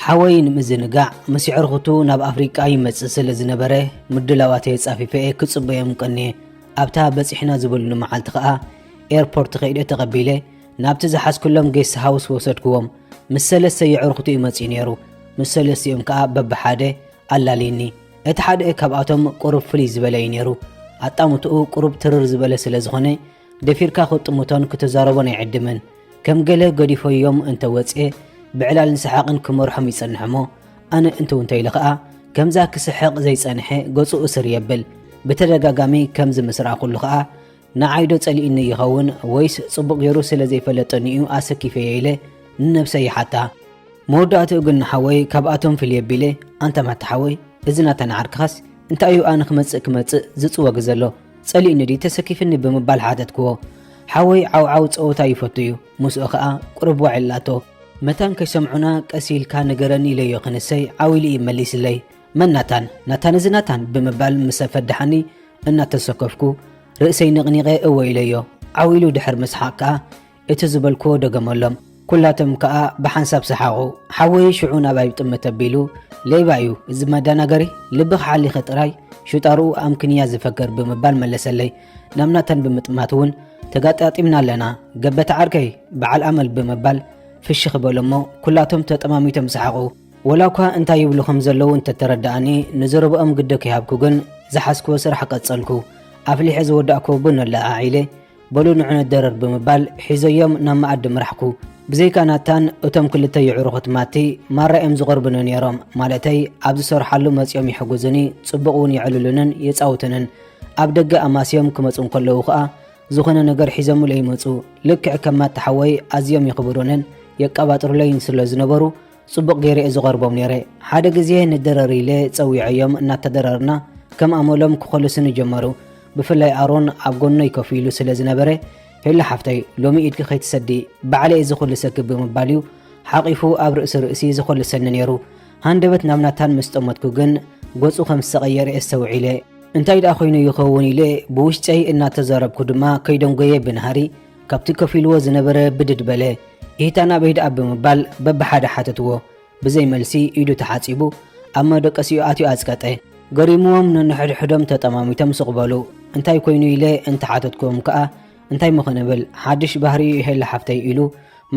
ሓወይ ንምዝንጋዕ ምስ የዕርኽቱ ናብ ኣፍሪቃ ይመጽእ ስለ ዝነበረ፣ ምድላዋተይ ጻፊፈ እየ ክጽበዮም ቀንየ። ኣብታ በጺሕና ዝበሉኒ መዓልቲ ከኣ ኤርፖርት ከይደ ተቐቢለ ናብቲ ዝሓዝኩሎም ጌስት ሃውስ ወሰድክዎም። ምስ ሰለስተ የዕርኽቱ እዩ መጺኡ ነይሩ። ምስ ሰለስቲኦም ከኣ በብሓደ ኣላልይኒ። እቲ ሓደ ካብኣቶም ቁሩብ ፍልይ ዝበለ እዩ ነይሩ። ኣጣምትኡ ቁሩብ ትርር ዝበለ ስለ ዝኾነ፣ ደፊርካ ክትጥምቶን ክትዛረቦን ኣይዕድምን። ከም ገለ ገዲፎዮም እንተ ወጽኤ፣ ብዕላልን ሰሓቕን ክመርሖም ይጸንሕ እሞ፣ ኣነ እንትው እንተ ኢለ ኸኣ፣ ከምዛ ክስሕቕ ዘይጸንሐ ገጹ እስር የብል። ብተደጋጋሚ ከምዚ ምስ ረኣኹሉ ኸኣ፣ ንዓይዶ ጸሊኡኒ ይኸውን ወይስ ጽቡቕ ገይሩ ስለ ዘይፈለጠኒ'ዩ ኣሰኪፈዮ ኢለ ንነብሰይ ይሓታ። መወዳእትኡ ግን ንሓወይ ካብኣቶም ፍልይ ኣቢለ፣ ኣንታ ማታ ሓወይ፣ እዚ ናታ ንዓርክኻስ እንታይ እዩ ኣነ ክመጽእ ክመጽእ ዝጽወግ ዘሎ? ጸሊኡኒ ድዩ ተሰኪፍኒ? ብምባል ሓተትክዎ። ሓወይ ዓውዓው ጸወታ ይፈቱ እዩ። ምስኡ ኸኣ ቁሩብ ዋዕ ኢላቶ። መታን ከይሰምዑና ቀስ ኢልካ ንገረኒ ኢለዮ ክንሰይ ዓው ኢሉ እዩ መሊስለይ። መን ናታን? ናታን እዚ ናታን? ብምባል ምስ ኣፈደሓኒ እናተሰከፍኩ ርእሰይ ነቕኒቐ እወ ኢለዮ። ዓው ኢሉ ድሕር ምስሓቕ ከኣ እቲ ዝበልክዎ ደገመሎም። ኩላቶም ከኣ ብሓንሳብ ሰሓቑ። ሓወይ ሽዑ ናባይ ጥምት ኣቢሉ፣ ሌባ እዩ እዚ መዳናገሪ፣ ልብኻ ሓሊኸ ጥራይ ሽጣርኡ ኣምክንያ ዝፈክር ብምባል መለሰለይ። ናብ ናታን ብምጥማት እውን ተጋጣጢምና ኣለና፣ ገበት ዓርከይ በዓል ኣመል ብምባል ፍሽኽ በሎ እሞ ኩላቶም ተጠማሚቶም ሰሓቑ። ወላ እኳ እንታይ ይብሉ ከም ዘለዉ እንተተረድኣኒ፣ ንዘረብኦም ግደ ከይሃብኩ ግን ዝሓዝክዎ ስራሕ ቀጸልኩ። ኣፍሊሐ ዝወዳእክዎ ቡን ኣለዓዒለ፣ በሉ ንዑ ንደረር ብምባል ሒዘዮም ናብ መኣዲ ምራሕኩ። ብዘይካ ናታን እቶም ክልተ የዕሩኽት ማቲ ማራ እዮም ዝቐርቡኒ ነይሮም። ማለተይ ኣብ ዝሰርሓሉ መጺኦም ይሕግዙኒ፣ ጽቡቕ እውን የዕልሉንን የጻውቱንን። ኣብ ደገ ኣማስዮም ክመጹ እንከለዉ ኸኣ ዝኾነ ነገር ሒዞምለይ ይመጹ። ልክዕ ከም ማታ ሓወይ ኣዝዮም የኽብሩንን የቀባጥሩለይን ስለ ዝነበሩ፣ ጽቡቕ ገይረ እየ ዝቐርቦም ነይረ። ሓደ ግዜ ንደረር ኢለ ጸዊዐዮም እናተደረርና፣ ከም ኣመሎም ክኾልሱኒ ጀመሩ። ብፍላይ ኣሮን ኣብ ጎነይ ኮፍ ኢሉ ስለ ዝነበረ፣ ሄሎ ሓፍተይ፣ ሎሚ ኢድኪ ከይትሰዲ፣ ባዕለ እየ ዝኹልሰኪ ብምባል እዩ ሓቒፉ ኣብ ርእሲ ርእሲ ዝኾልሰኒ ነይሩ። ሃንደበት ናብ ናታን ምስ ጠመትኩ ግን፣ ገጹ ከም ዝተቐየረ እየ ኣስተውዒለ። እንታይ ደኣ ኮይኑ ይኸውን ኢለ ብውሽጠይ እናተዛረብኩ ድማ ከይደንጎየ ብናህሪ ካብቲ ኮፍ ኢልዎ ዝነበረ ብድድ በለ። ኢህታ ናበይ ደኣ ብምባል በብሓደ ሓተትዎ። ብዘይ መልሲ ኢዱ ተሓጺቡ ኣብ መደቀሲኡ ኣትዩ ኣጽቀጠ። ገሪምዎም ነንሕድሕዶም ተጠማሚቶም ስቕ በሉ። እንታይ ኮይኑ ኢለ እንተሓተትክዎም ከኣ እንታይ ምኾነ ብል ሓድሽ ባህሪ እዩ ሄላ ሓፍተይ ኢሉ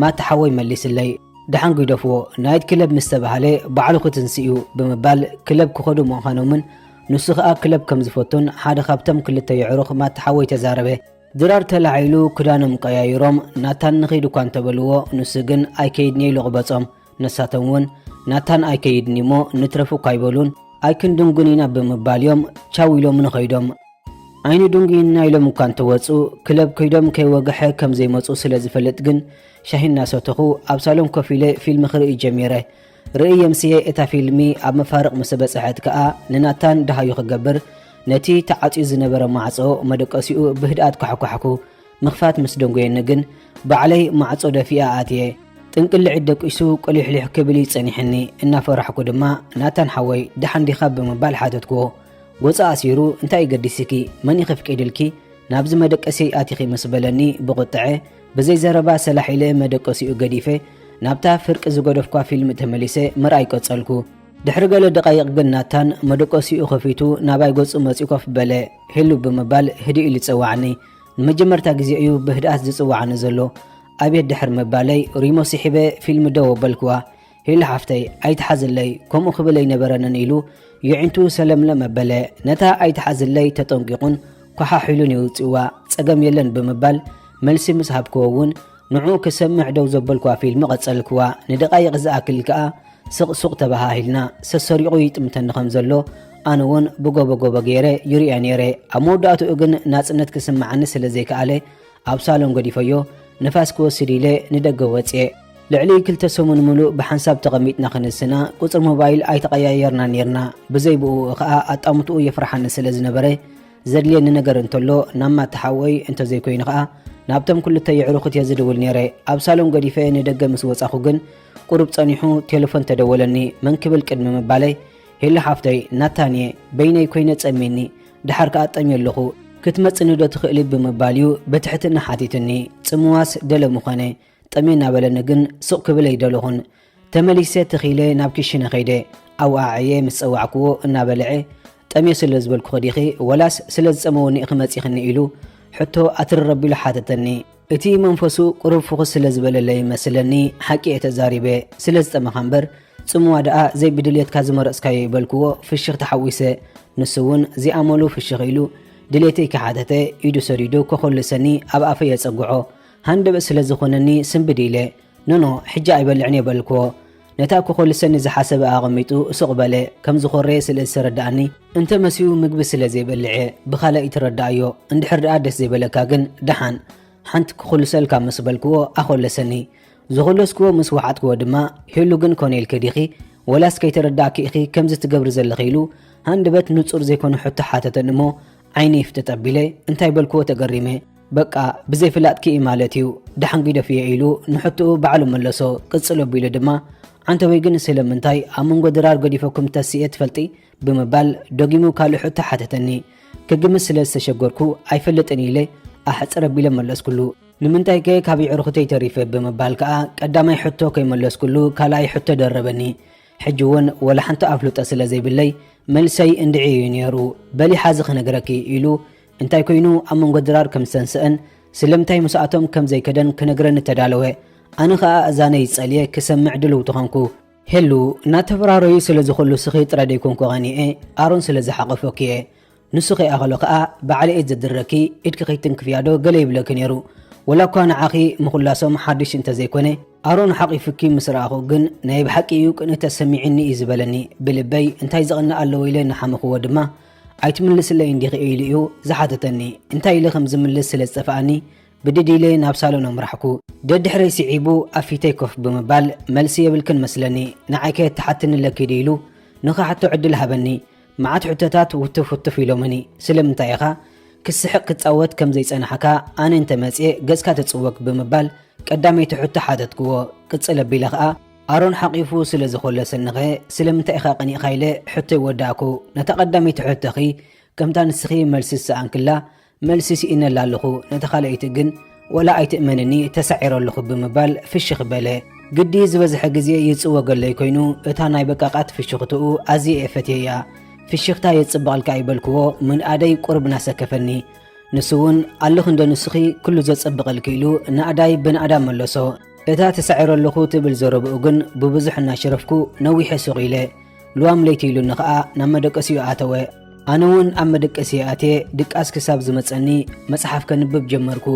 ማታ ሓወይ መሊስለይ። ደሓን ግደፍዎ ናይት ክለብ ምስ ተባህለ ባዕሉ ክትንስእ እዩ ብምባል ክለብ ክኸዱ ምዃኖምን ንሱ ከኣ ክለብ ከም ዝፈቱን ሓደ ካብቶም ክልተ የዕሩኽ ማታ ሓወይ ተዛረበ። ድራር ተላዒሉ ክዳኖም ቀያይሮም ናታን ንኺድ እኳ እንተበልዎ ንሱ ግን ኣይከይድን ኢሉ ቅበጾም። ንሳቶም እውን ናታን ኣይከይድን እሞ ንትረፍ እኳ ኣይበሉን ኣይክንድንጉን ኢና ብምባል እዮም ቻው ኢሎምኒ ኸይዶም። ኣይንድንጉይና ኢሎም እኳ እንተወጹ ክለብ ከይዶም ከይወግሐ ከም ዘይመጹ ስለ ዝፈልጥ ግን ሻሂ እናሰተኹ ኣብ ሳሎን ኮፍ ኢለ ፊልም ክርኢ ጀሚረ። ርእይ የምስየ እታ ፊልሚ ኣብ መፋርቕ ምስ በጽሐት ከኣ ንናታን ደሃዩ ክገብር ነቲ ተዓጽዩ ዝነበረ ማዕጾ መደቀሲኡ ብህድኣት ኳሕኳሕኩ። ምኽፋት ምስ ደንጎየኒ ግን ባዕለይ ማዕጾ ደፊኣ ኣትየ። ጥንቅልዒት ደቂሱ ቁሊሕሊሕ ክብል እዩ ጸኒሕኒ። እናፈራሕኩ ድማ ናታን ሓወይ ደሓን ዲኻ ብምባል ሓተትክዎ። ጎጻ ኣሲሩ እንታይ እዩ ገዲስኪ? መን እዩ ከፍቂድልኪ ናብዚ መደቀስየይ ኣቲኺ ምስ በለኒ ብቑጥዐ ብዘይ ዘረባ ሰላሕ ኢለ መደቀሲኡ ገዲፈ ናብታ ፍርቂ ዝገደፍኳ ፊልም ተመሊሰ ምርኣይ ቀጸልኩ። ድሕሪ ገለ ደቓይቕ ግን ናታን መደቀሲኡ ከፊቱ ናባይ ገጹ መጺኡ ኮፍ በለ። ሄሉ ብምባል ህድእ ኢሉ ጸዋዕኒ። ንመጀመርታ ግዜ እዩ ብህድኣት ዝጽዋዕኒ ዘሎ። ኣቤት ድሕር ምባለይ ሪሞ ስሒበ ፊልም ደው ኣበልክዋ። ሄሉ ሓፍተይ ኣይትሓዝለይ፣ ከምኡ ክብል ኣይነበረንን ኢሉ የዒንቱ ሰለምለም ኣበለ። ነታ ኣይትሓዝለይ ተጠንቂቑን ኳሓሕ ኢሉን የውጽእዋ። ጸገም የለን ብምባል መልሲ ምስ ሃብክዎ እውን ንዕኡ ክሰምዕ ደው ዘበልክዋ ፊልም ቀጸልክዋ። ንደቓይቕ ዝኣክል ከኣ ስቕ ሱቕ ተበሃሂልና። ሰሰሪቑ ይጥምተኒ ከም ዘሎ ኣነ እውን ብጎቦ ጎቦ ገይረ ይርእያ ነይረ። ኣብ መወዳእትኡ ግን ናጽነት ክስምዓኒ ስለ ዘይከኣለ ኣብ ሳሎን ገዲፈዮ ንፋስ ክወስድ ኢለ ንደገ ወጽየ። ልዕሊ ክልተ ሰሙን ምሉእ ብሓንሳብ ተቐሚጥና ክንስና ቁጽሪ ሞባይል ኣይተቐያየርናን ኔርና። ብዘይ ብእኡ ኸኣ ኣጣምትኡ የፍርሓኒ ስለ ዝነበረ ዘድልየኒ ነገር እንተሎ ናብ ማታ ሓወይ እንተዘይኮይኑ ኸኣ ናብቶም ክልተ የዕሩኽት እየ ዝድውል ኔረ። ኣብ ሳሎን ገዲፈ ንደገ ምስ ወጻኹ ግን ቁሩብ ጸኒሑ ቴለፎን ተደወለኒ። መን ክብል ቅድሚ ምባለይ ሄሎ ሓፍተይ ናታን እየ፣ በይነይ ኮይነ ጸሚኒ፣ ደሓር ከኣ ጠምየ ኣለኹ፣ ክትመጽኒ ዶ ትኽእሊ ብምባል እዩ ብትሕትና ሓቲቱኒ። ጽምዋስ ደለ ምኾነ፣ ጠምየ እናበለኒ ግን ስቕ ክብል ኣይደለኹን። ተመሊሰ ትኺለ ናብ ክሽነ ኸይደ። ኣውኣዕየ ምስ ጸዋዕክዎ እናበልዐ፣ "ጠምየ ስለ ዝበልኩኺ ዲኺ ወላስ ስለ ዝጸመወኒ ኢኺ መጺኽኒ?" ኢሉ ሕቶ ኣትርር ኣቢሉ ሓተተኒ። እቲ መንፈሱ ቁሩብ ፍኹስ ስለ ዝበለለይ መስለኒ፣ ሓቂ እየ ተዛሪበ። ስለ ዝጠመኻ እምበር፣ ጽምዋ ደኣ ዘይብድልየትካ ዝመረጽካዮ ይበልክዎ፣ ፍሽኽ ተሓዊሰ። ንሱ እውን ዚኣመሉ ፍሽኽ ኢሉ፣ ድሌተይ ከሓተተ፣ ኢዱ ሰዲዱ ከኾልሰኒ ኣብ ኣፈይ የጸግዖ። ሃንደበት ስለ ዝኾነኒ ስንብድ ኢለ፣ "ኖኖ፣ ሕጂ ኣይበልዕን እየ" በልክዎ። ነታ ከኾልሰኒ ዝሓሰበ ኣቐሚጡ ስቕ በለ። ከም ዝኾረየ ስለ ዝተረድኣኒ፣ እንተ መስዩ ምግቢ ስለ ዘይበልዕ እየ፣ ብኻልእ ይትረድኣዮ። እንድሕር ደኣ ደስ ዘይበለካ ግን ደሓን። ሓንቲ ክኹልሰልካ ምስ በልክዎ ኣኾለሰኒ። ዝኾለስክዎ ምስ ወሓጥክዎ ድማ፣ "ሄሉ ግን ኮነ ኢልኪ ዲኺ? ወላስ ከይተረዳእኪ ኢኺ ከምዚ ትገብሪ ዘለኺ?" ኢሉ ሃንደበት ንጹር ዘይኮነ ሕቶ ሓተተኒ እሞ፣ ዓይኒ ይፍጥጥ ኣቢለ እንታይ በልክዎ ተገሪመ። "በቃ፣ ብዘይፍላጥኪ እዩ ማለት እዩ፣ ደሓን ጊደፍዮ" ኢሉ ንሕቶኡ ባዕሉ መለሶ። ቅጽል ኣቢሉ ድማ፣ "ዓንተወይ ግን ስለምንታይ ኣብ መንጎ ድራር ገዲፈኩም ተስእየ ትፈልጢ?" ብምባል ደጊሙ ካልእ ሕቶ ሓተተኒ። ክግምት ስለ ዝተሸገርኩ፣ "ኣይፈልጥን" ኢለ ኣሕጽር ኣቢለ መለስኩሉ። "ንምንታይከ ካብ የዕሩኽተይ ተሪፈ?" ብምባል ከኣ ቀዳማይ ሕቶ ከይመለስኩሉ ካልኣይ ሕቶ ደረበኒ። ሕጂ እውን ወላ ሓንቲ ኣፍልጦ ስለ ዘይብለይ፣ መልሰይ እንድዒ እዩ ነይሩ። "በሊ ሓዚ ክነግረኪ" ኢሉ፣ እንታይ ኮይኑ ኣብ መንጎ ድራር ከም ዝተንስአን ስለምንታይ ምስኣቶም ከም ዘይከደን ክነግረኒ ተዳለወ። ኣነ ኸኣ እዛነይ ጸልየ ክሰምዕ ድልውቲ ኾንኩ። "ሄሉ፣ እናተፈራረዩ ስለ ዝኾልሱኺ ጥራይ ደይኮንኩ ቐኒኤ፣ ኣሮን ስለ ዝሓቐፈኪ እየ። ንሱ ከይኣኸሎ ከኣ ባዕለ እየ ዘድረኪ፣ ኢድኪ ከይትንክፍያ ዶ?" ገለ ይብለኪ ነይሩ። ወላ እኳ ንዓኺ ምኹላሶም ሓድሽ እንተዘይኮነ፣ ኣሮን ሓቒፉኪ ምስ ረኣኹ ግን ናይ ብሓቂ እዩ ቅንኢ ተሰሚዒኒ እዩ ዝበለኒ። ብልበይ እንታይ ዘቕንእ ኣለዎ ኢለ እናሓመኽዎ ድማ፣ "ኣይትምልስለይ እንዲኺ?" ኢሉ እዩ ዝሓተተኒ። እንታይ ኢለ ከም ዝምልስ ስለ ዝጠፍኣኒ፣ ብድድ ኢለ ናብ ሳሎን ኣምራሕኩ። ደድሕረይ ስዒቡ ኣብ ፊተይ ኮፍ ብምባል፣ "መልሲ የብልክን መስለኒ፣ ንዓይከ ትሓትኒ ኣለኪ ድዩ?" ኢሉ ንኽሓቶ ዕድል ሃበኒ። መዓት ሕቶታት ውትፍ ውትፍ ኢሎምኒ። "ስለምንታይ ኢኻ ክስሕቕ ክጻወት ከም ዘይጸናሕካ፣ ኣነ እንተ መጽየ ገጽካ ተጽወግ?" ብምባል ቀዳመይቲ ሕቶ ሓተትክዎ። ቅጽል ኣቢለ ኸኣ፣ "ኣሮን ሓቒፉ ስለ ዝኾለሰኒኸ ስለምንታይ ኢኻ ቀኒእካ?" ኢለ ሕቶይ ወዳእኩ። ነታ ቀዳመይቲ ሕቶኺ ከምታ ንስኺ መልሲ ዝሰኣንክላ፣ መልሲ ስኢነላ ኣለኹ፣ ነቲ ካልኣይቲ ግን ወላ ኣይትእመንኒ፣ ተሳዒረ ኣለኹ ብምባል ፍሽኽ በለ። ግዲ ዝበዝሐ ግዜ ይጽወገለይ ኮይኑ፣ እታ ናይ በቃቓት ፍሽኽትኡ ኣዝየ እየ ፈትየያ። "ፍሽኽታ የጽብቐልካ" ኣይበልክዎ፣ ምንኣደይ ቁሩብ እናሰከፈኒ። ንሱ እውን፣ "ኣለኹ እንዶ ንስኺ ኩሉ ዘጸብቐልኪ" ኢሉ ናእዳይ ብናእዳ መለሶ። እታ ተሳዒረ ኣለኹ ትብል ዘረብኡ ግን ብብዙሕ እናሸረፍኩ ነዊሐ ስቕ ኢለ። ልዋም ለይቲ ኢሉኒ ኸኣ ናብ መደቀሲኡ ኣተወ። ኣነ እውን ኣብ መደቀሲ ኣትየ ድቃስ ክሳብ ዝመጸኒ መጽሓፍ ከንብብ ጀመርኩ።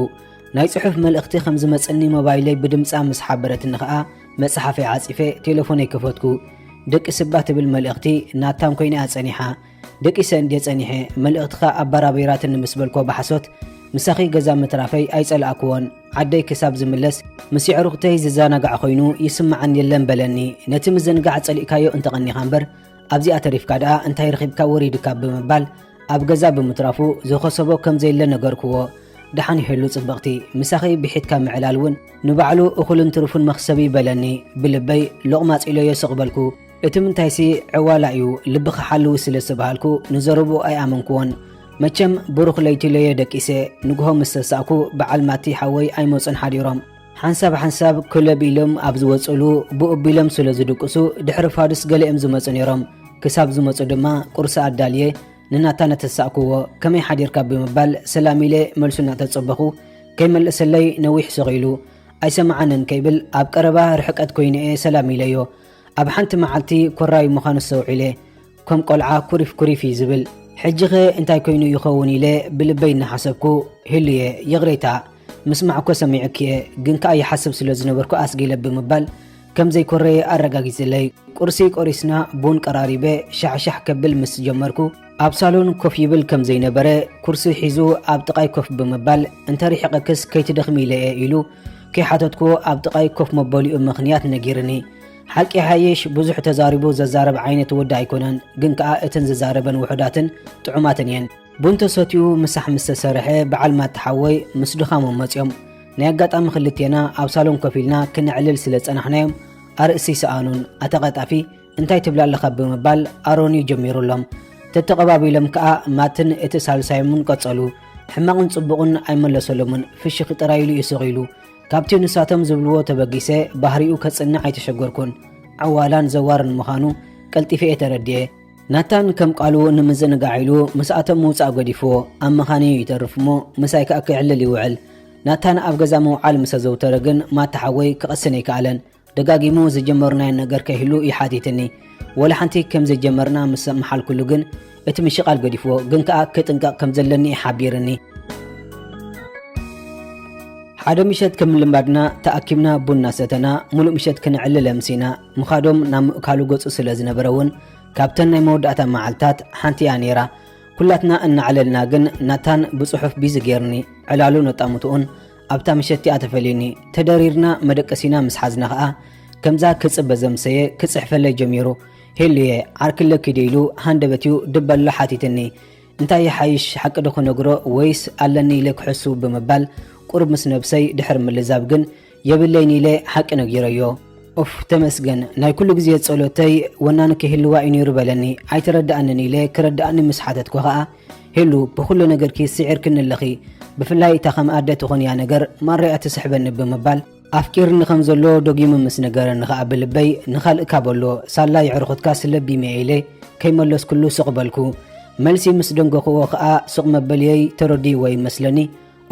ናይ ጽሑፍ መልእኽቲ ከም ዝመጸኒ ሞባይለይ ብድምጻ ምስ ሓበረትኒ ኸኣ መጽሓፈይ ዓጺፈ ቴሌፎነይ ከፈትኩ። ደቂስባ ትብል መልእኽቲ ናታም ኮይና እያ ጸኒሓ። ደቂሰ እንድየ ጸኒሐ፣ መልእኽትኻ ኣባራቢራትኒ ምስ በልኮ ብሓሶት ምሳኺ ገዛ ምትራፈይ ኣይጸላእክዎን። ዓደይ ክሳብ ዝምለስ ምስ የዕሩኽተይ ዝዘናጋዕ ኮይኑ ይስምዓኒ የለን በለኒ። ነቲ ምዝንጋዕ ጸሊእካዮ እንተቐኒኻ እምበር ኣብዚኣ ተሪፍካ ደኣ እንታይ ረኺብካ ወሪድካ ብምባል ኣብ ገዛ ብምትራፉ ዝኸሰቦ ከም ዘየለ ነገርክዎ። ደሓን ይሕሉ ጽብቕቲ፣ ምሳኺ ብሒትካ ምዕላል እውን ንባዕሉ እኹልን ትርፉን መኽሰብ እዩ በለኒ። ብልበይ ሎቕማጽ ኢለዮ ስቕ በልኩ። እቲ ምንታይሲ ዕዋላ እዩ፣ ልብኻ ሓልው ስለ ዝተባሃልኩ ንዘረብኡ ኣይኣመንክዎን። መቸም ብሩኽ ለይቲ ኢለዮ ደቂሰ። ንግሆ ምስ ተሳእኩ በዓል ማቲ ሓወይ ኣይመጹን ሓዲሮም። ሓንሳብ ሓንሳብ ክለብ ኢሎም ኣብ ዝወጽሉ ብኡ ኣቢሎም ስለ ዝድቅሱ ድሕሪ ፋዱስ ገሊኦም ዝመጹ ነይሮም። ክሳብ ዝመጹ ድማ ቁርሲ ኣዳልየ ንናታ ነተሳእክዎ። "ከመይ ሓዲርካ?" ብምባል ሰላም ኢለ መልሱ እናተጸበኹ ከይመለሰለይ ነዊሕ ስቕ ኢሉ። ኣይሰምዓንን ከይብል ኣብ ቀረባ ርሕቀት ኮይኑ እየ ሰላም ኢለዮ። ኣብ ሓንቲ መዓልቲ ኮራዩ ምዃኑ ኣስተውዒለ። ከም ቆልዓ ኩሪፍ ኩሪፍ እዩ ዝብል። ሕጂኸ እንታይ ኮይኑ ይኸውን ኢለ ብልበይ እናሓሰብኩ፣ "ህሉየ፣ ይቕሬታ፣ ምስማዕ እኮ ሰሚዑኪ እየ፣ ግን ከኣ ይሓስብ ስለ ዝነበርኩ ኣስጊለ" ብምባል ከም ዘይኮረየ ኣረጋጊጽለይ። ቁርሲ ቆሪስና ቡን ቀራሪበ ሻሕሻሕ ከብል ምስ ጀመርኩ፣ ኣብ ሳሎን ኮፍ ይብል ከም ዘይነበረ፣ ኩርሲ ሒዙ ኣብ ጥቓይ ኮፍ ብምባል፣ "እንተ ርሒቐክስ ከይትደኽሚ ኢለ እየ" ኢሉ ከይሓተትክዎ ኣብ ጥቓይ ኮፍ መበሊኡ ምኽንያት ነጊርኒ። ሓቂ ይሓይሽ ብዙሕ ተዛሪቡ ዘዛርብ ዓይነት ወዲ ኣይኮነን፣ ግን ከኣ እተን ዝዛረበን ውሑዳትን ጥዑማትን እየን። ቡን ተሰትዩ ምሳሕ ምስ ተሰርሐ፣ በዓል ማቲ ሓወይ ምስ ድኻሞም መጽዮም። ናይ ኣጋጣሚ ክልቴና ኣብ ሳሎን ኮፍ ኢልና ክነዕልል ስለ ዝጸናሕናዮም፣ ኣርእስቲ ይሰኣኑን። ኣታ ቀጣፊ፣ እንታይ ትብል ኣለኻ? ብምባል ኣሮን እዩ ጀሚሩሎም። ተተቐባቢሎም ከኣ ማትን እቲ ሳልሳዮምን ቀጸሉ። ሕማቕን ጽቡቕን ኣይመለሰሎምን፣ ፍሽኽ ጥራይ ኢሉ እዩ ስቕ ኢሉ። ካብቲ ንሳቶም ዝብልዎ ተበጊሰ፣ ባህሪኡ ከጽንዕ ኣይተሸገርኩን። ዓዋላን ዘዋርን ምዃኑ ቀልጢፈ እየ ተረዲኤ። ናታን ከም ቃሉ ንምዝንጋዕ ኢሉ ምስኣቶም ምውጻእ ገዲፍዎ ኣብ መኻነዩ ይተርፍ እሞ ምሳይ ከኣ ክዕልል ይውዕል። ናታን ኣብ ገዛ ምውዓል ምስ ኣዘውተረ ግን ማታ ሓወይ ክቐስን ኣይከኣለን። ደጋጊሙ ዝጀመርናዮ ነገር ከይህሉ ይሓቲትኒ። ወላ ሓንቲ ከም ዘይጀመርና ምስ ኣመሓልኩሉ ግን እቲ ምሽቓል ገዲፍዎ፣ ግን ከኣ ክጥንቀቕ ከም ዘለኒ ሓቢርኒ። ሓደ ምሸት ከም ልማድና ተኣኪብና ቡን እናሰተና፣ ሙሉእ ምሸት ክነዕልል ኣምሲና። ምኻዶም ናብ ምእካሉ ገጹ ስለ ዝነበረ እውን፣ ካብተን ናይ መወዳእታ መዓልታት ሓንቲ እያ ነይራ። ኩላትና እናዕለልና ግን፣ ናታን ብጽሑፍ ቢዚ ጌርኒ፣ ዕላሉን ኣጣምትኡን ኣብታ ምሸት እቲኣ ተፈልዩኒ። ተደሪርና መደቀሲና ምስ ሓዝና ኸኣ፣ ከምዛ ክጽበ ዘምሰየ ክጽሕፈለይ ጀሚሩ። "ሄሉየ፣ ዓርኪ ኣለኪ ድዩ?" ኢሉ ሃንደበትኡ ድብ ኣቢሉ ሓቲትኒ። እንታይ ይሓይሽ፣ ሓቂ ዶ ክነግሮ ወይስ ኣለኒ ኢለ ክሕሱ ብምባል፣ ቁሩብ ምስ ነብሰይ ድሕሪ ምልዛብ ግን፣ የብለይን ኢለ ሓቂ ነጊረዮ። ኡፍ፣ ተመስገን፣ ናይ ኩሉ ግዜ ጸሎተይ ወናኒ ክህልዋ እዩ ነይሩ በለኒ። ኣይተረድኣንን ኢለ ክረድኣኒ ምስ ሓተትኩ ኸኣ፣ "ሄሉ፣ ብኹሉ ነገርኪ ስዒርክኒ ኣለኺ። ብፍላይ እታ ከም ኣደ ትኾንያ ነገር ማራ እያ ትስሕበኒ" ብምባል፣ ኣፍቂርኒ ከም ዘሎ ደጊሙ ምስ ነገረኒ ኸኣ ብልበይ፣ "ንኻልእ እካ በሎ፣ ሳላ የዕርኹትካ ስለቢመ" ኢለ ከይመለስኩሉ ስቕ በልኩ። መልሲ ምስ ደንገኽዎ ኸኣ ስቕ መበልየይ ተረዲእዎ ይመስለኒ።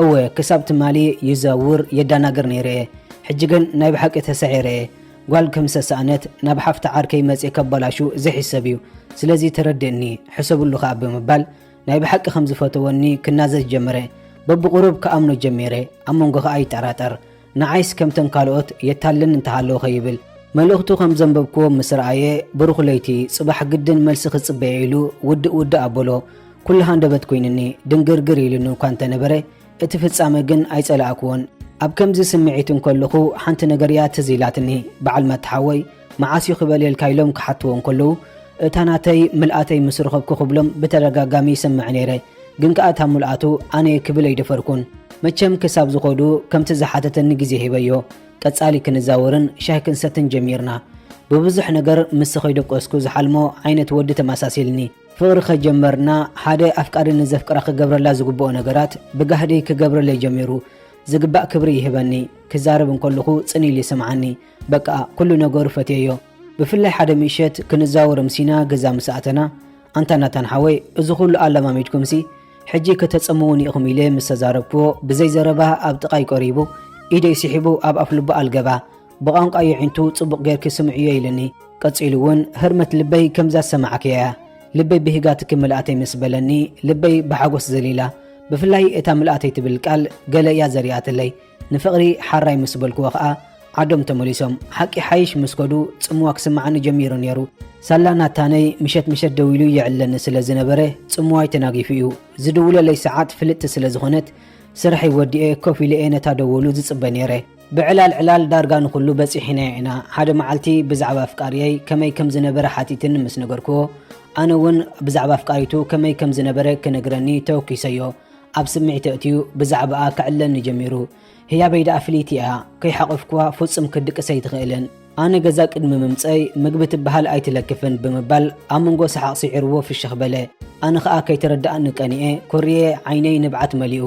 እወ፣ ክሳብ ትማሊ ይዘውር የዳናግር ነይረ እየ። ሕጂ ግን ናይ ብሓቂ ተሳዒረ እየ። ጓል ከም ሰሰኣነት ናብ ሓፍቲ ዓርከይ መጽየ ከባላሹ ዘይሕሰብ እዩ። ስለዚ ተረድእኒ፣ ሕሰብሉ ኸኣ ብምባል ናይ ብሓቂ ከም ዝፈተወኒ ክናዘዝ ጀመረ። በብቑሩብ ክኣምኖ ጀሚረ። ኣብ መንጎ ኸኣ ይጠራጠር። ንዓይስ ከምተን ካልኦት የታልለኒ እንተሃለወ ከይብል። መልእኽቱ ከም ዘንበብክዎ ምስ ረኣየ፣ ብሩኽ ለይቲ፣ ጽባሕ ግድን መልሲ ክጽበየ ኢሉ ውድእ ውድእ ኣበሎ። ኩሉ ሃንደበት ኮይንኒ፣ ድንግርግር ኢሉኒ እኳ እንተነበረ፣ እቲ ፍጻመ ግን ኣይጸላእክዎን። ኣብ ከምዚ ስምዒት እንከለኹ ሓንቲ ነገር እያ ትዝ ኢላትኒ። በዓል ማታ ሓወይ መዓስ እዩ ክበልየልካ ኢሎም ክሓትዎ እንከለዉ፣ እታ ናተይ ምልኣተይ ምስ ረኸብኩ ክብሎም ብተደጋጋሚ ይሰምዕ ነይረ። ግን ከኣ እታ ምልኣቱ ኣነ እየ ክብል ኣይደፈርኩን። መቸም ክሳብ ዝኸዱ ከምቲ ዝሓተተኒ ግዜ ሂበዮ። ቀጻሊ ክንዛወርን ሻሂ ክንሰትን ጀሚርና። ብብዙሕ ነገር ምስ ከይደቀስኩ ዝሓልሞ ዓይነት ወዲ ተመሳሲልኒ። ፍቕሪ ከጀመርና፣ ሓደ ኣፍቃሪ ንዘፍቅራ ክገብረላ ዝግብኦ ነገራት ብጋህዲ ክገብረለይ ጀሚሩ። ዝግባእ ክብሪ ይህበኒ። ክዛረብ እንከለኹ ጽን ኢሉ ይሰምዓኒ። በቃ፣ ኩሉ ነገሩ ፈትየዮ። ብፍላይ ሓደ ምሸት ክንዛወር ኣምሲና ገዛ ምስ ኣተና፣ "ኣንታ ናታን ሓወይ፣ እዚ ኩሉ ኣለማሚድኩምሲ፣ ሕጂ ከተጸምዉኒ ኢኹም" ኢለ ምስ ተዛረብክዎ፣ ብዘይ ዘረባ ኣብ ጥቓይ ቀሪቡ፣ ኢደይ ስሒቡ ኣብ ኣፍልቡ ኣልገባ። ብቋንቋ የዒንቱ ጽቡቕ ጌርኪ ስምዕዮ ኢሉኒ። ቀጺሉ እውን፣ "ህርመት ልበይ ከምዛ ዝሰማዕክያ እያ። ልበይ ብሂጋትኪ ምልኣተይ" ምስ በለኒ፣ ልበይ ብሓጎስ ዘሊላ። ብፍላይ እታ ምልኣተይ ትብል ቃል ገለ እያ ዘሪኣትለይ። ንፍቕሪ ሓራይ ምስ በልክዎ ኸኣ፣ ዓዶም ተመሊሶም። ሓቂ ሓይሽ ምስ ከዱ፣ ጽምዋ ክስምዓኒ ጀሚሩ ነይሩ። ሳላ ናታነይ ምሸት ምሸት ደዊሉ የዕልለኒ ስለ ዝነበረ፣ ጽምዋይ ተናጊፉ እዩ። ዝድውለለይ ሰዓት ፍልጥቲ ስለ ዝኾነት፣ ስርሐይ ወዲኤ ኮፍ ኢለ እየ ነታ ደወሉ ዝጽበ ነይረ። ብዕላል ዕላል ዳርጋ ንኹሉ በጺሕናዮ ኢና። ሓደ መዓልቲ ብዛዕባ ኣፍቃሪየይ ከመይ ከም ዝነበረ ሓቲትኒ ምስ ነገርክዎ፣ ኣነ እውን ብዛዕባ ኣፍቃሪቱ ከመይ ከም ዝነበረ ክነግረኒ ተወኪሰዮ። ኣብ ስምዒት ኣእትዩ ብዛዕባኣ ከዕልለኒ ጀሚሩ። ህያበይ ደኣ ፍልይቲ እያ። ከይሓቖፍክዋ ፍጹም ክትድቅስ ኣይትኽእልን። ኣነ ገዛ ቅድሚ ምምጸይ ምግቢ ትበሃል ኣይትለክፍን ብምባል ኣብ መንጎ ሰሓቕ ስዒርዎ ፍሽኽ በለ። ኣነ ኸኣ ከይተረድኣኒ ቀኒኤ፣ ኮርየ ዓይነይ ንብዓት መሊኡ።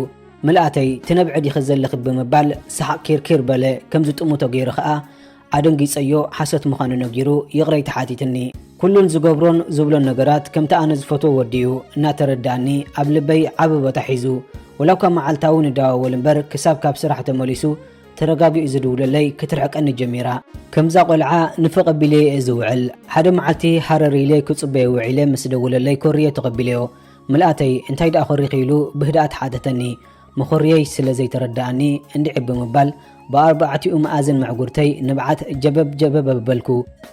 "ምልኣተይ፣ ትነብዒ ዲኺ ዘለኺ?" ብምባል ሰሓቕ ኪርኪር በለ። ከም ዝጥምቶ ገይሩ ኸኣ ኣደንጊጸዮ፣ ሓሶት ምዃኑ ነጊሩ ይቕረይ ተሓቲትኒ። ኩሉን ዝገብሮን ዝብሎን ነገራት ከምቲ ኣነ ዝፈትዎ ወዲኡ እናተረድኣኒ ኣብ ልበይ ዓቢ ቦታ ሒዙ። ወላ እኳ መዓልታዊ ንደዋወል እምበር ክሳብ ካብ ስራሕ ተመሊሱ ተረጋጊኡ ዝድውለለይ ክትርሕቀኒ ጀሚራ። ከምዛ ቆልዓ ንፍቕ ኣቢለዮ እየ ዝውዕል። ሓደ መዓልቲ ሃረር ኢለ ክጽበዮ ውዒለ ምስ ደወለለይ ኮርየ ተቐቢለዮ። "ምልኣተይ፣ እንታይ ደኣ ኮሪኺ?" ኢሉ ብህድኣት ሓተተኒ። መኾርየይ ስለ ዘይተረድኣኒ እንድዒ ብምባል ብኣርባዕቲኡ መኣዝን ምዕጉርተይ ንብዓት ጀበብ ጀበብ ኣበልኩ።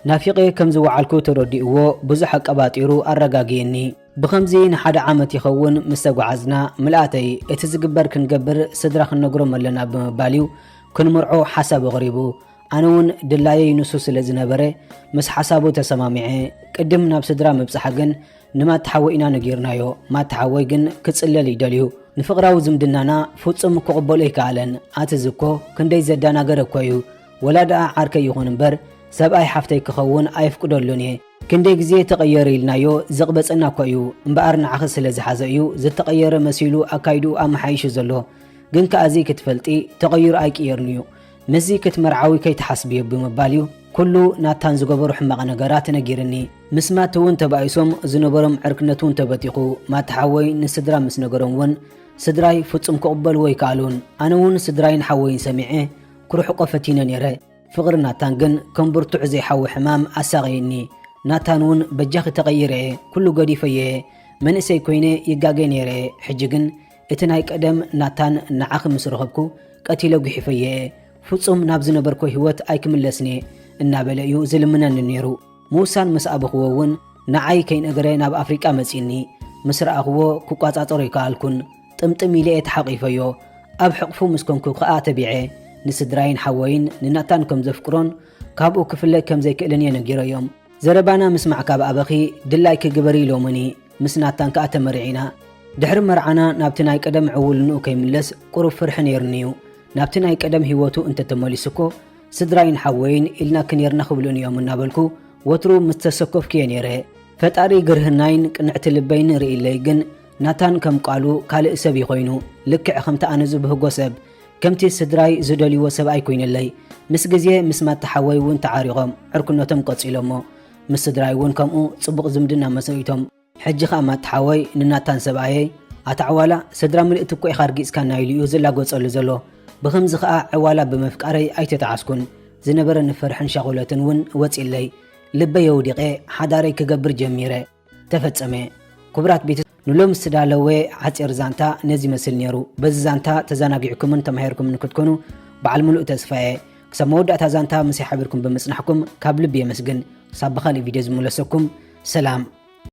ናፊቐ ከም ዝወዓልኩ ተረዲእዎ ብዙሕ ኣቀባጢሩ ኣረጋግየኒ። ብኸምዚ ንሓደ ዓመት ይኸውን ምስ ተጓዓዝና፣ ምልኣተይ፣ እቲ ዝግበር ክንገብር ስድራ ክንነግሮም ኣለና ብምባል እዩ ክንምርዖ ሓሳብ ኣቕሪቡ። ኣነ እውን ድላየይ ንሱ ስለ ዝነበረ ምስ ሓሳቡ ተሰማሚዐ። ቅድም ናብ ስድራ ምብጻሕ ግን ንማታ ሓወይ ኢና ነጊርናዮ። ማታ ሓወይ ግን ክጽለል እዩ ደልዩ። ንፍቕራዊ ዝምድናና ፍጹም ክቕበሎ ኣይከኣለን። ኣቲ እዚ እኮ ክንደይ ዘደናገረ እኮ እዩ። ወላ ደኣ ዓርከይ ይኹን እምበር ሰብኣይ ሓፍተይ ክኸውን ኣየፍቅደሉን እየ። ክንደይ ግዜ ተቐየረ ኢልናዮ ዘቕበጸና እኮ እዩ። እምበኣር ንዓኺ ስለ ዝሓዞ እዩ ዝተቐየረ መሲሉ ኣካይድኡ ኣመሓይሹ ዘሎ። ግን ከኣ እዚ ክትፈልጢ ተቐይሩ ኣይቅየርን እዩ። ምስዚ ክትመርዓዊ ከይትሓስብዮ ብምባል እዩ ኩሉ ናታን ዝገበሩ ሕማቕ ነገራት ነጊርኒ። ምስ ማት እውን ተባኢሶም ዝነበሮም ዕርክነት እውን ተበቲኹ። ማት ሓወይ ንስድራ ምስ ነገሮም እውን ስድራይ ፍጹም ክቕበልዎ ኣይከኣሉን። ኣነ እውን ስድራይን ሓወይን ሰሚዐ ክርሕቆ ፈቲነ ነይረ። ፍቕሪ ናታን ግን ከም ብርቱዕ ዘይሓዊ ሕማም ኣሳቐየኒ። ናታን እውን በጃኺ ተቐይረ እየ፣ ኩሉ ገዲፈዮ እየ። መንእሰይ ኮይነ ይጋገ ነይረ እየ። ሕጂ ግን እቲ ናይ ቀደም ናታን ንዓኺ ምስ ረኸብኩ ቀቲለ ጉሒፈዮ እየ። ፍጹም ናብ ዝነበርኮ ህይወት ኣይክምለስን እየ እናበለ እዩ ዝልምነኒ ነይሩ። ምውሳን ምስ ኣበኽዎ እውን ንዓይ ከይነገረ ናብ ኣፍሪቃ መጺኒ። ምስ ረኣኽዎ ክቋጻጸሮ ኣይከኣልኩን። ጥምጥም ኢለ እየ ተሓቒፈዮ። ኣብ ሕቕፉ ምስ ኮንኩ ከኣ ተቢዐ። ንስድራይን ሓወይን ንናታን ከም ዘፍቅሮን ካብኡ ክፍለ ከም ዘይክእልን እየ ነጊረዮም። ዘረባና ምስማዕ ካብ ኣበኺ ድላይኪ ግበሪ ኢሎምኒ። ምስ ናታን ከኣ ተመርዒና። ድሕሪ መርዓና ናብቲ ናይ ቀደም ዕውልንኡ ከይምለስ ቁሩብ ፍርሒ ነይሩኒ እዩ። ናብቲ ናይ ቀደም ህይወቱ እንተተመሊሱ እኮ ስድራይን ሓወይን ኢልናኪ ነይርና ክብሉኒ እዮም እናበልኩ ወትሩ ምስ ተሰከፍኩ እየ ነይረ። ፈጣሪ ግርህናይን ቅንዕቲ ልበይን ርእይለይ ግን ናታን ከም ቃሉ ካልእ ሰብ እዩ ኮይኑ። ልክዕ ከምቲ ኣነ ዝብህጎ ሰብ፣ ከምቲ ስድራይ ዝደልይዎ ሰብ ኣይኮይነለይ። ምስ ግዜ ምስ ማታ ሓወይ እውን ተዓሪቖም ዕርክነቶም ቀጺሎሞ። ምስ ስድራይ እውን ከምኡ ጽቡቕ ዝምድና መስሪቶም። ሕጂ ኸኣ ማታ ሓወይ ንናታን ሰብኣየይ፣ ኣታ ዕዋላ ስድራ ምልእቲ እኮ ኢኻ ኣርጊጽካና ኢሉ እዩ ዝላገጸሉ ዘሎ። ብኸምዚ ኸኣ ዕዋላ ብምፍቃረይ ኣይተጠዓስኩን። ዝነበረኒ ፍርሕን ሻቑለትን እውን ወጺለይ። ልበይ ኣውዲቐ ሓዳረይ ክገብር ጀሚረ። ተፈጸመ። ክቡራት ቤተ ንሎም ዝተዳለወ ሓጺር ዛንታ ነዚ ይመስል ነይሩ። በዚ ዛንታ ተዘናጊዕኩምን ተማሂርኩምን ክትኮኑ በዓል ምሉእ ተስፋ እየ። ክሳብ መወዳእታ ዛንታ ምሳይ ሓቢርኩም ብምጽናሕኩም ካብ ልቢ የመስግን። ክሳብ ብኻልእ ቪድዮ ዝምለሰኩም፣ ሰላም።